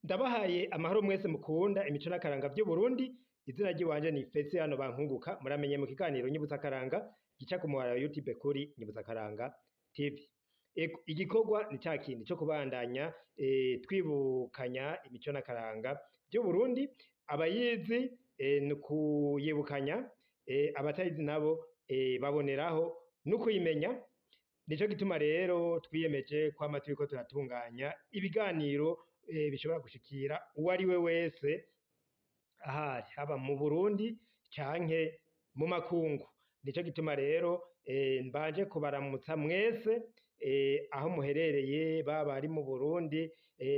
Ndabahaye amahoro mwese mukunda imico n'akaranga vy'Uburundi. Izina ry'iwanje ni Feliciano Bankunguka. Muramenye mu kiganiro Nyibutsa Akaranga gica ku muhora wa YouTube kuri Nyibutsa Akaranga TV. Ego, igikorwa ni ca kindi co kubandanya twibukanya imico n'akaranga vy'Uburundi. Abayizi ni ukuyibukanya, abatayizi nabo baboneraho no kuyimenya. Nico gituma rero twiyemeje kwama turiko turatunganya ibiganiro bishobora gushikira uwari we wese ahari, haba mu Burundi canke mu makungu. Nico gituma rero mbanje kubaramutsa mwese aho muherereye, baba ari mu Burundi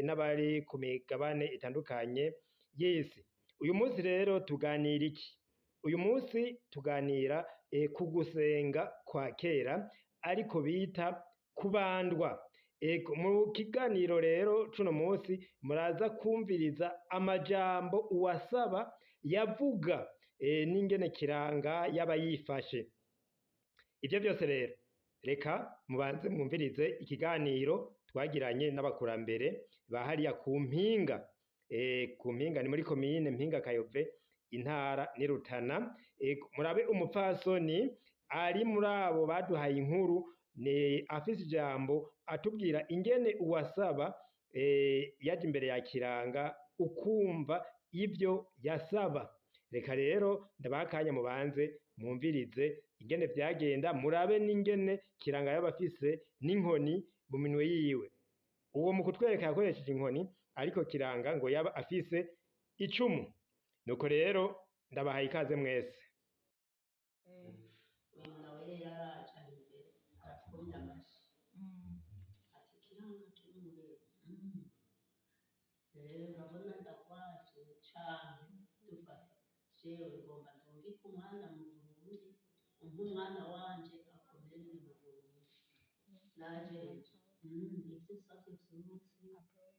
n'abari ku migabane itandukanye y'isi. Uyu munsi rero tuganira iki? Uyu munsi tuganira ku gusenga kwa kera, ariko bita kubandwa. Ego, mu kiganiro rero cuno munsi muraza kumviriza amajambo uwasaba yavuga n'ingene Kiranga yaba yifashe. Ivyo vyose rero reka mubanze mwumvirize ikiganiro twagiranye n'abakurambere ba hariya ku Mpinga. Ku Mpinga ni muri komine Mpinga Kayove, intara ni Rutana. Murabe umupfasoni ari muri abo baduhaye inkuru, ni afise ijambo atubwira ingene uwasaba yaje imbere ya Kiranga, ukumva ivyo yasaba. Reka rero ndabaha akanya mubanze mwumvirize ingene vyagenda, murabe n'ingene Kiranga yaba afise n'inkoni mu minwe yiwe. Uwo mu kutwereka yakoresheje inkoni, ariko Kiranga ngo yaba afise icumu. Nuko rero ndabahaye ikaze mwese. Uyu nawe rero araje imbere aratwumye amashi, ati: "Kiranga kirumwe, rero urabona ndagwaje cane, dufate jewe ngomba ndungike umwana mu Burundi, umpe umwana wanje akomerere mu Burundi. Naje ivyo usavye vyose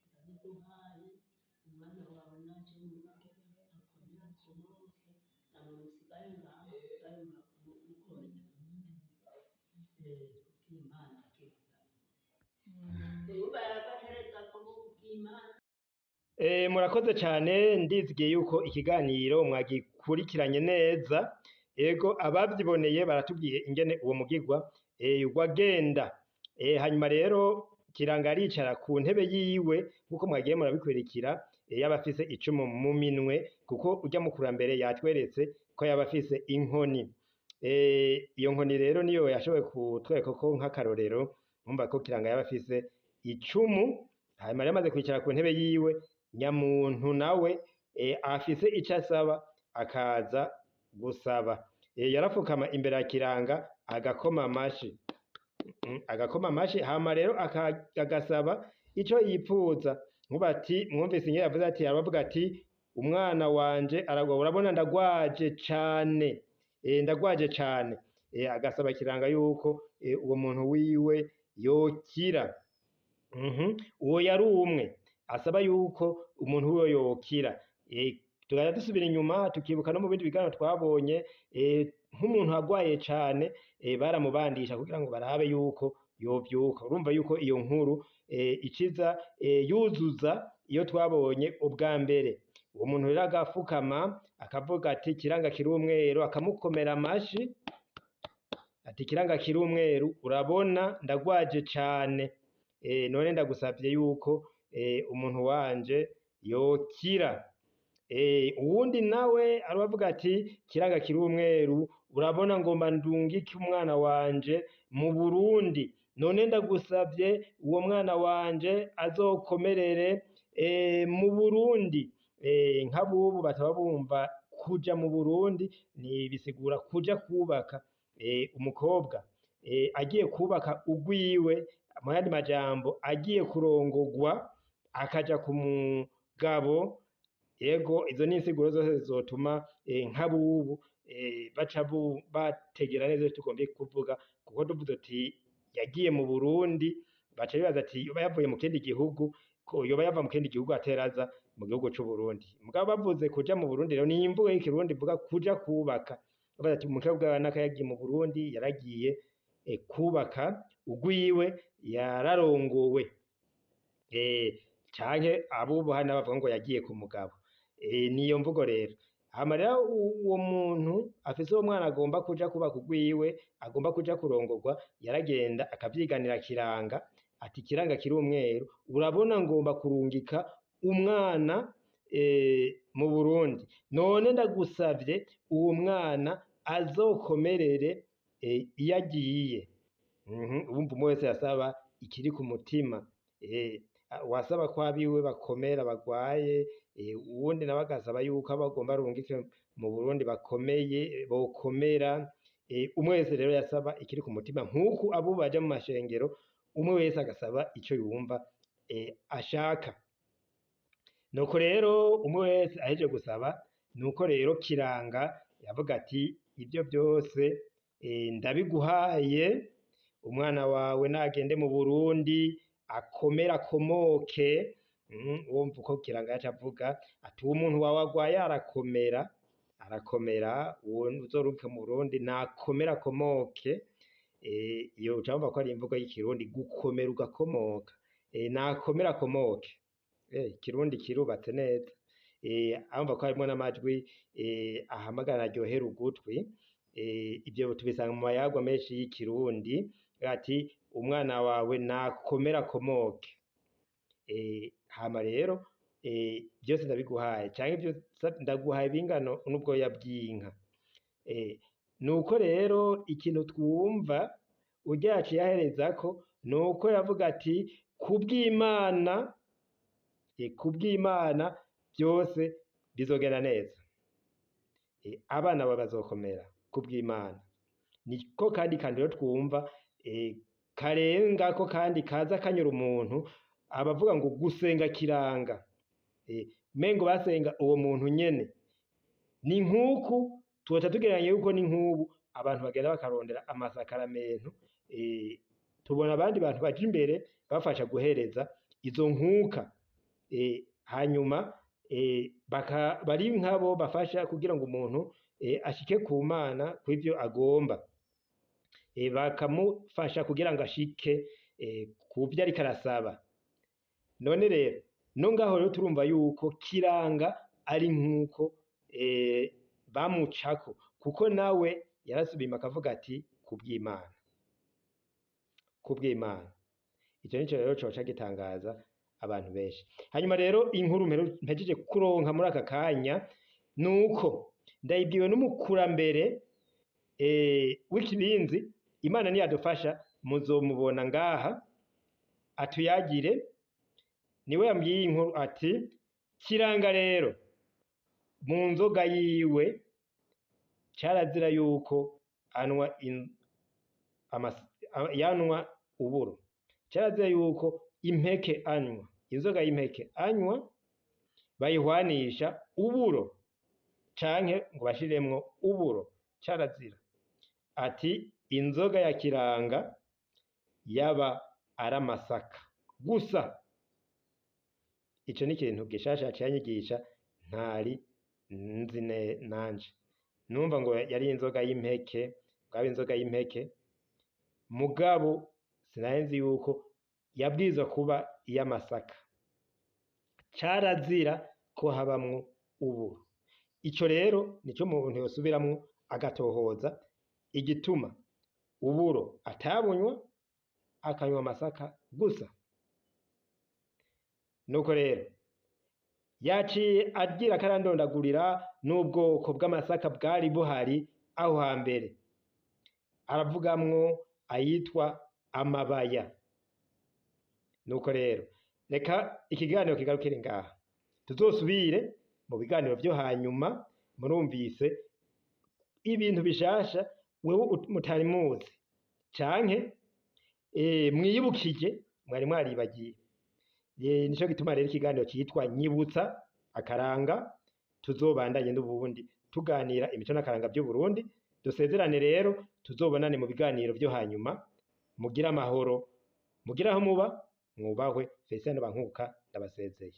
ndabiguhaye, umwana wawe naje mu rugo akomere akomoke, namwe musigaye ngaho musigaye mukomeye kubw'Imana." Urumva yaragahereza ko kubw'Imana. Murakoze cyane, ndizigiye yuko ikiganiro mwagikurikiranye neza. Ego, abavyiboneye baratubwiye ingene uwo mugigwa wagenda. Hanyuma rero Kiranga aricara ku ntebe yiwe nkuko mwagiye murabikurikira, yaba afise icumu mu minwe, kuko urya mukurambere yatweretse ko yaba afise inkoni. Iyo nkoni rero niyo yashoboye kutwereka ko nk'akarorero, mwumva ko Kiranga yaba afise icumu. Hanyuma rero amaze kwicara ku ntebe yiwe, nyamuntu nawe afise ico asaba akaza gusaba. Yarafukama imbere ya Kiranga agakoma amashi. Agakoma amashi, hama rero agasaba ico yipfuza. Nkuba ati mwumvise ingene yavuze, ati aravuga ati: "Umwana wanje aragwa, urabona ndagwaje cane, ndagwaje cane." Agasaba Kiranga yuko uwo muntu wiwe yokira. Uwo yari umwe asaba yuko umuntu wiwe yokira. Tugaca dusubira inyuma tukibuka no mu bindi biganiro twabonye, nk'umuntu agwaye cane baramubandisha kugira ngo barabe yuko yovyuka. Urumva yuko iyo nkuru ikiza yuzuza iyo twabonye ubwa mbere. Uwo muntu rero agafukama akavuga ati: "Kiranga kiri umweru," akamukomera amashi ati: "Kiranga kiri umweru, urabona ndagwaje cane, none ndagusavye yuko umuntu wanje yokira." Uwundi nawe aravuga ati: "Kiranga kiri umweru, urabona ngomba ndungike umwana wanje mu Burundi, none ndagusavye uwo mwana wanje azokomerere mu Burundi." Nk'abubu bataba bumva kuja mu Burundi ni bisigura kuja kubaka. Umukobwa agiye kubaka ugwiwe, mu yandi majambo agiye kurongogwa akaja ku mugabo. Ego, izo ni insiguro zose zizotuma nk'abubu baca bategera neza ivyo tugombye kuvuga, kuko tuvuze uti yagiye mu Burundi, baca bibaza ati yoba yavuye mu kindi gihugu, ko yoba yava mu kindi gihugu ateraza mu gihugu c'Uburundi. Mugabo bavuze kuja mu Burundi rero ni imvugo y'ikirundi ivuga kuja kubaka. Bavuze ati umukobwa naka yagiye mu Burundi, yaragiye kubaka ugwiwe, yararongowe. Canke abubu hari n'abavuga ngo yagiye ku mugabo. Niyo mvugo rero. Hama rero uwo muntu afise uwo mwana agomba kuja kubaka urwiwe, agomba kuja kurongorwa, yaragenda akavyiganira Kiranga, ati Kiranga kiri umweru, urabona ngomba kurungika umwana mu Burundi, none ndagusavye uwo mwana azokomerere iyo agiye. Urumva umwe wese yasaba ikiri ku mutima, wasaba ko abiwe bakomera bagwaye, uwundi nawe agasaba yuko abo agomba arungike mu Burundi bakomeye bokomera. Umwe wese rero yasaba ikiri ku mutima, nk'uku abo baja mu mashengero, umwe wese agasaba ico yumva ashaka. Nuko rero umwe wese ahejeje gusaba, nuko rero Kiranga yavuga ati ivyo vyose ndabiguhaye, umwana wawe nagende mu Burundi akomere akomoke. Wumva uko Kiranga yaca avuga ati uwo muntu wawe agwaye arakomera, arakomera, uwo uzorungika mu Burundi nakomere akomoke. Iyo uca wumva ko ari imvugo y'ikirundi, gukomera ugakomoka, nakomere akomoke. Ikirundi kirubatse neza. Urumva ko harimwo n'amajwi ahamagara aryohera ugutwi. Ivyo tubisanga mu mayagwa menshi y'ikirundi, ati umwana wawe nakomere akomoke. Hama rero vyose ndabiguhaye, canke vyose ndaguhaye bingano n'ubwoya bw'inka. Nuko rero ikintu twumva urya yaciye aherezako, nuko yavuga ati kubw'Imana, kubw'Imana vyose bizogenda neza, abana bawe bazokomera kubw'Imana. Niko kandi kantu rero twumva karengako kandi kaza kanyura umuntu, abavuga ngo gusenga Kiranga, mengo basenga uwo muntu nyene. Ni nkuku tuba tugereranya yuko ni nkubu abantu bagenda bakarondera amasakaramentu, tubona abandi bantu baja imbere bafasha guhereza izo nkuka, hanyuma bari nkabo bafasha kugira ngo umuntu ashike ku Mana kw'ivyo agomba, bakamufasha kugira ngo ashike kuvyo ariko arasaba. None rero no ngaho rero turumva yuko Kiranga ari nkuko bamucako, kuko nawe yarasubiyemo akavuga ati kubw'Imana, kubw'Imana. Ico nico rero coca gitangaza abantu benshi. Hanyuma rero inkuru mpejeje kuronka muri aka kanya, nuko ndayibwiwe n'umukurambere w'ikibinzi. Imana niyadufasha muzomubona ngaha atuyagire. Niwe yambwiye inkuru ati Kiranga rero mu nzoga yiwe carazira yuko anwa yanwa uburo, carazira yuko impeke anywa, inzoga y'impeke anywa bayihwanisha uburo canke ngo bashiremwo uburo, carazira. Ati inzoga ya Kiranga yaba ari amasaka gusa. Ico ni ikintu gishasha canyigisha ntari nzi nanje. Numva ngo yari inzoga y'impeke, bwaba inzoga y'impeke, mugabo sinari nzi yuko yabwirizwa kuba iy'amasaka. Carazira ko habamwo uburo. Ico rero nico umuntu yosubiramwo agatohoza igituma uburo atabunywa akanywa amasaka gusa. Nuko rero yaciye agira karandondagurira n'ubwoko bw'amasaka bwari buhari aho hambere, aravugamwo ayitwa amabaya. Nuko rero reka ikiganiro kigarukire ngaha, tuzosubire mu biganiro vyo hanyuma. Murumvise ibintu bishasha wewe mutari muzi canke mwiyibukije mwari mwaribagiye. Nico gituma rero ikiganiro citwa Nyibutsa Akaranga, tuzobandanye n'ubundi tuganira imico n'akaranga vy'u Burundi. Dusezerane rero, tuzobonane mu biganiro vyo hanyuma. Mugire amahoro, mugire aho muba, mwubahwe. Felicien Bankuka ndabasezeye.